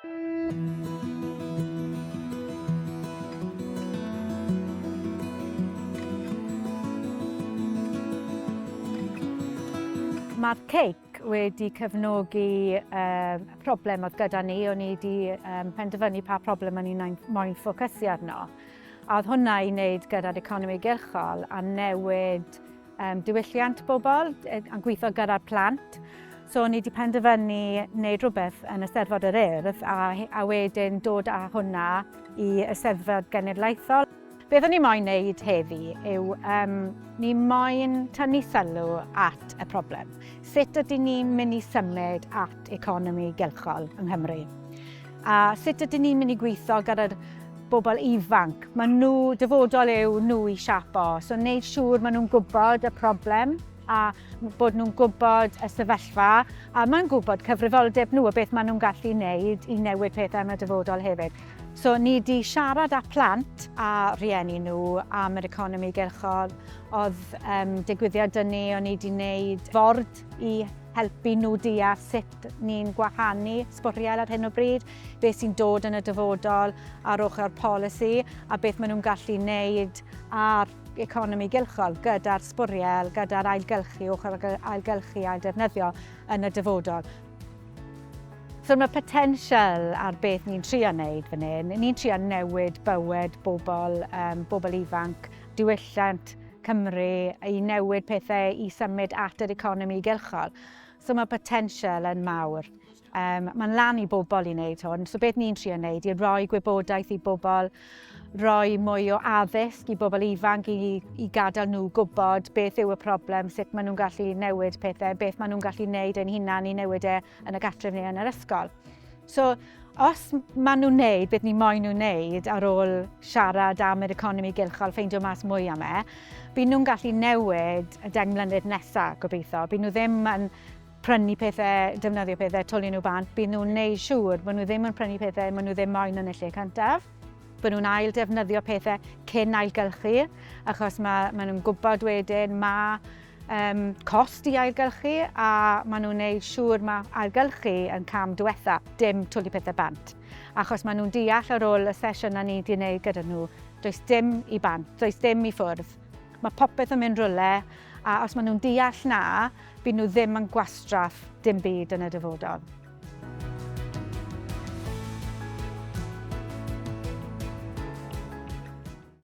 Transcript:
Mae'r ceic wedi cefnogi um, problem oedd gyda ni, o'n i wedi um, penderfynu pa problem o'n i'n moyn ffocysu arno. A oedd hwnna i wneud gyda'r economi gylchol a newid um, diwylliant bobl a'n gweithio gyda'r plant. So o'n i wedi penderfynu wneud rhywbeth yn Eisteddfod yr Urdd a, a wedyn dod â hwnna i Eisteddfod Genedlaethol. Beth o'n i moyn wneud heddi yw um, ni moyn tynnu sylw at y problem. Sut ydyn ni'n mynd i symud at economi gylchol yng Nghymru? A sut ydyn ni'n mynd i gweithio gyda'r bobl ifanc? Mae nhw, dyfodol yw nhw i siapo. So wneud siŵr maen nhw'n gwybod y problem a bod nhw'n gwybod y sefyllfa a maen gwybod cyfrifoldeb nhw a beth maen nhw'n gallu wneud i newid pethau yn y dyfodol hefyd. So ni di siarad â plant a rhieni nhw am yr economi gylchol. Oedd um, digwyddiad dyn ni, o'n i di wneud ford i helpu nhw deall sut ni'n gwahanu sbwriel ar hyn o bryd, beth sy'n dod yn y dyfodol ar ochr polisi a beth maen nhw'n gallu wneud ar economi gylchol gyda'r sbwriel, gyda'r ailgylchu, ochr ailgylchu, ailddefnyddio yn y dyfodol. So mae potensial ar beth ni'n trio wneud fan hyn. Ni'n trio newid bywyd bobl, um, bobl ifanc, diwylliant Cymru, i newid pethau i symud at yr economi gylchol. So mae potensial yn mawr. Um, Mae'n lan i bobl i wneud hwn. So beth ni'n trio wneud i roi gwybodaeth i bobl, roi mwy o addysg i bobl ifanc i, i gadael nhw gwybod beth yw y problem, sut maen nhw'n gallu newid pethau, beth maen nhw'n gallu wneud ein hunan i newid e yn y gartref neu yn yr ysgol. So, os maen nhw'n wneud beth ni moyn nhw'n wneud ar ôl siarad am yr economi gylchol, ffeindio mas mwy am e, bydd nhw'n gallu newid y 10 mlynedd nesaf, gobeithio. Bydd nhw ddim yn prynu pethau, defnyddio pethau, twlu nhw bant, bydd nhw'n neud siŵr bod nhw ddim yn prynu pethau maen nhw ddim moyn yn y lle cyntaf. Bod nhw'n ail defnyddio pethau cyn ailgylchu, achos mae, maen nhw'n gwybod wedyn mae um, cost i ailgylchu a maen nhw'n neud siŵr mae ailgylchu yn cam diwetha, dim twlu pethau bant. Achos maen nhw'n deall ar ôl y sesiwn na ni wedi wneud gyda nhw, does dim i bant, does dim i ffwrdd. Mae popeth yn mynd rhywle a os maen nhw'n deall na, Bydd nhw ddim yn gwastraff dim byd yn y dyfodol.